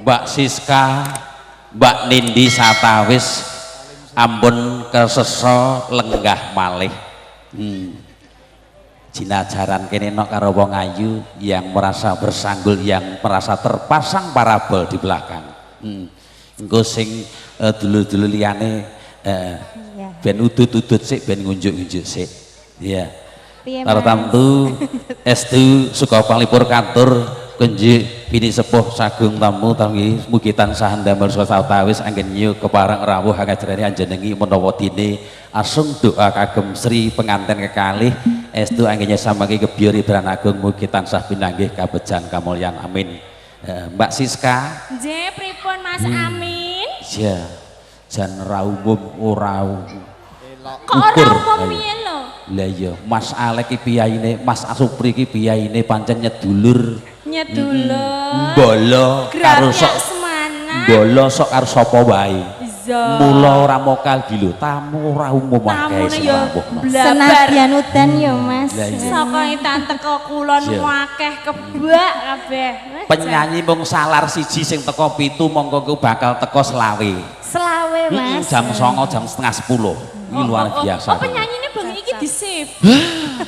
Mbak Siska, Mbak Nindi satawis ampun kesesa lenggah malih. Jinajaran kene nok karo wong ayu yang merasa bersanggul, yang merasa terpasang parabol di belakang. Engko sing dulur-dulur liyane ben udut-udut sik, ben ngunjuk-ngunjuk sik. Iya. Piye, Mas? Tartamtu estu suka panglipur katur kunji bini sepuh sagung tamu tanggi mugi tansah ndamel sawetawis anggen nyu kepareng rawuh angajarane anjenengi menawa dene asung doa kagem Sri penganten kekalih estu anggennya samangke gebyur ibran agung mugi tansah pinanggih kabejan kamulyan, amin. Mbak Siska. Nggih, pripun, Mas Amin? Iya, jan ra umum ora. Kok ora Ukur. umum Ayo. piye lho? Lah iya, Mas Alek iki piyayine, Mas Asupri iki piyayine pancen nyedulur. Nyedulur. Bolo karo Grapyak sok semana. Bolo sok karo sapa wae. Iya. Mula ora mokal iki lho, tamu ora umum akeh Tamune sing ya rawuhno. blabar. Senadyan udan ya, Mas. Lah iya. Saka etan teko kulon akeh kebak kabeh. Wah, Penyanyi mung salar siji sing teko 7, mongko ku bakal teko 25. 25, Mas. Jam 09.00, jam 09.30. Ini luar biasa. Oh, penyanyine bengi iki di-save.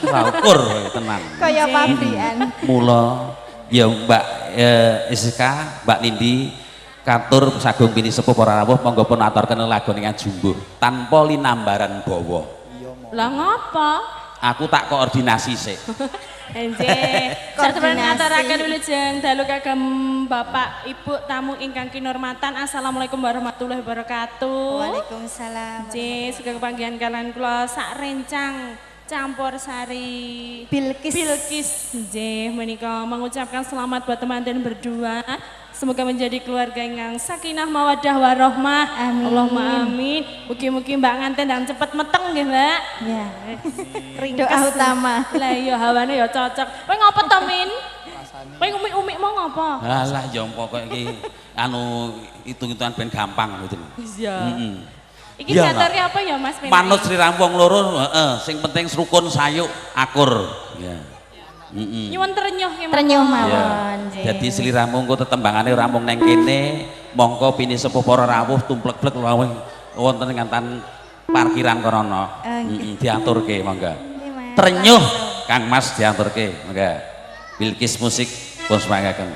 Ora ukur tenan. Kaya pabrikan. Mula ya Mbak Siska, Mbak Nindi katur sagung pini sepuh para rawuh, monggo pun aturken lagu dengan jumbuh tanpa linambaran bawa. Lah ngopo? Aku tak koordinasi sik. Enjih. Sarta Koordinasi. ngaturaken wilujeng dalu kagem Bapak Ibu tamu ingkang kinurmatan. Assalamualaikum warahmatullahi wabarakatuh. Waalaikumsalam. Nggih, sugeng panggihan kalian kula sak rencang campur sari Bilqis. Bilqis nggih menika mengucapkan selamat buat teman-teman berdua. Semoga menjadi keluarga yang sakinah, mawadah, warohmah. Amin. Allahumma amin. Mugi-mugi Mbak nganten dan cepet meteng nggih, Mbak. Ya. Ringkes. Doa utama. Lah iya, hawane ya cocok. Kowe ngopo to, Min? Kowe umi-umi mau ngopo? Alah ya pokoke iki anu hitung-hitungan ben gampang gitu lho. Iya. Heeh. Iki Iya, jatore apa ya, Mas Min? Manut sliramu wong loro, heeh, sing penting rukun sayuk akur. Ya. Heeh. Nyuwun trenyuh ki. Trenyuh Ya. mawon. Nggih. Dadi sliramu engko tetembangane ora mung neng kene, mongko pini sepuh para rawuh tumplek-plek rawuh wonten ing ngantan parkiran kono. Nggih. Heeh, diaturke monggo. Nggih, Mas. Trenyuh Kang Mas diaturke, monggo. Bilqis musik pun semangaken.